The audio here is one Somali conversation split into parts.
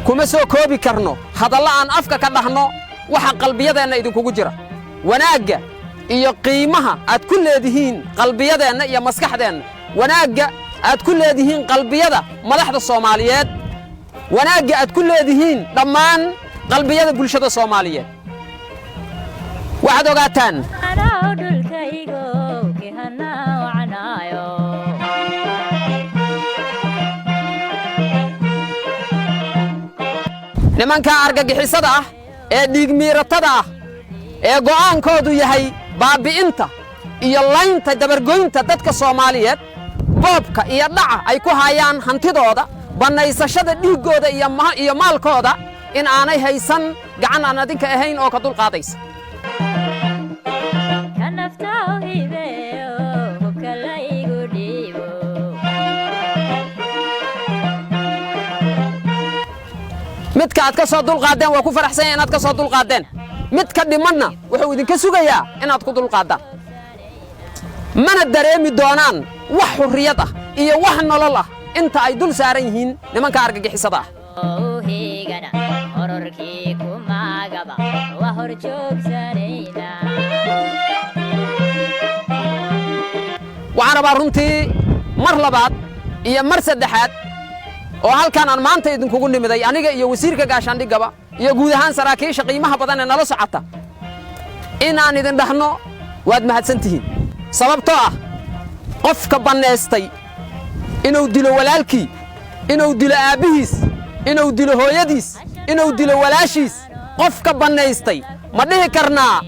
Kuma soo koobi karno hadallo aan afka ka dhahno waxa qalbiyadeenna idinkugu jira, wanaagga iyo qiimaha aad ku leedihiin qalbiyadeenna iyo maskaxdeenna, wanaagga aad ku leedihiin qalbiyada madaxda Soomaaliyeed, wanaagga aad ku leedihiin dhammaan qalbiyada bulshada Soomaaliyeed. Waxaad ogaataan Anaa dhulkaygo kihana wacnaayo. Nimanka argagixisada ah ee dhiigmiiratada ah ee go'aankoodu yahay baabbi'inta iyo laynta, dabargoynta dadka Soomaaliyeed, boobka iyo dhaca ay ku hayaan hantidooda, bannaysashada dhiiggooda iyo maalkooda, in aanay haysan gacan aan adinka ahayn oo ka dulqaadaysa. Ka nafta u hibeeyo, hubka la igu dhiibo. Midka aad ka soo dulqaaddeen waa ku faraxsan yahay inaad ka soo dulqaaddeen. Midka dhimanna wuxuu idinka sugayaa inaad ku dulqaaddaan. Mana dareemi doonaan wax xurriyad ah iyo wax nolol ah inta ay dul saaran yihiin nimanka argagixisada ah. Oo higana hororkii kumagaba waa hor joogsanayna. Waxaan rabaa runtii mar labaad iyo mar saddexaad oo halkan aan maanta idinkugu nimiday, aniga iyo wasiirka gaashaandhigaba iyo guud ahaan saraakiisha qiimaha badan ee nala socota, inaan idin dhahno waad mahadsan tihiin, sababtoo ah qofka bannaystay inuu dilo walaalkii, inuu dilo aabbihiis, inuu dilo hooyadiis, inuu dilo walaashiis, qofka bannaystay, ma dhihi karnaa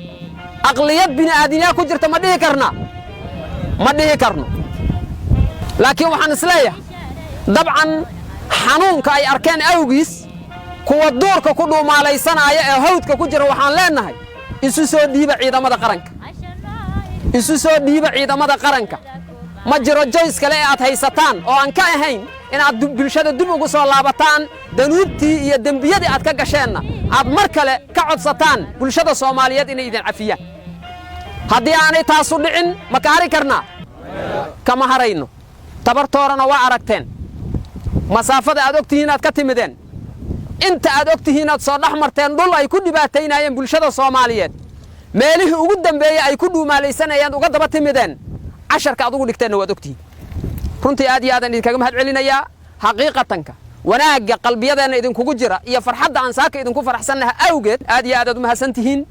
aqliyad bini'aadinyaa ku jirta? Ma dhihi karnaa? Ma dhihi karno. Laakiin waxaan isleeyahay, dabcan xanuunka ay arkeen awgiis, kuwa duurka ku dhuumaalaysanaya ee hawdka ku jira waxaan leennahay: isu soo dhiiba ciidamada qaranka, isu soo dhiiba ciidamada qaranka. Ma jiro choice kale ee aad haysataan oo aan ka ahayn inaad bulshada dib ugu soo laabataan, danuubtii iyo dembiyadii aad ka gasheenna aad mar kale ka codsataan bulshada Soomaaliyeed inay idin cafiyaan. Haddii aanay taasu dhicin, ma ka hari karnaa? Kama harayno. Tabartoorana waa aragteen, masaafada aad og tihiin aad ka timideen, inta aad og tihiin aad soo dhex marteen dhul ay ku dhibaataynayeen bulshada Soomaaliyeed, meelihii ugu dambeeyey ay ku dhuumaalaysanayeen uga daba timideen. Casharka aad ugu dhigteenna waad ogtihiin. Runtii aad iyo aadaan idinkaga mahad celinayaa. Xaqiiqatanka wanaagga qalbiyadeenna idinkugu jira iyo farxadda aan saaka idinku faraxsannaha awgeed, aad iyo aad aad u mahadsan tihiin.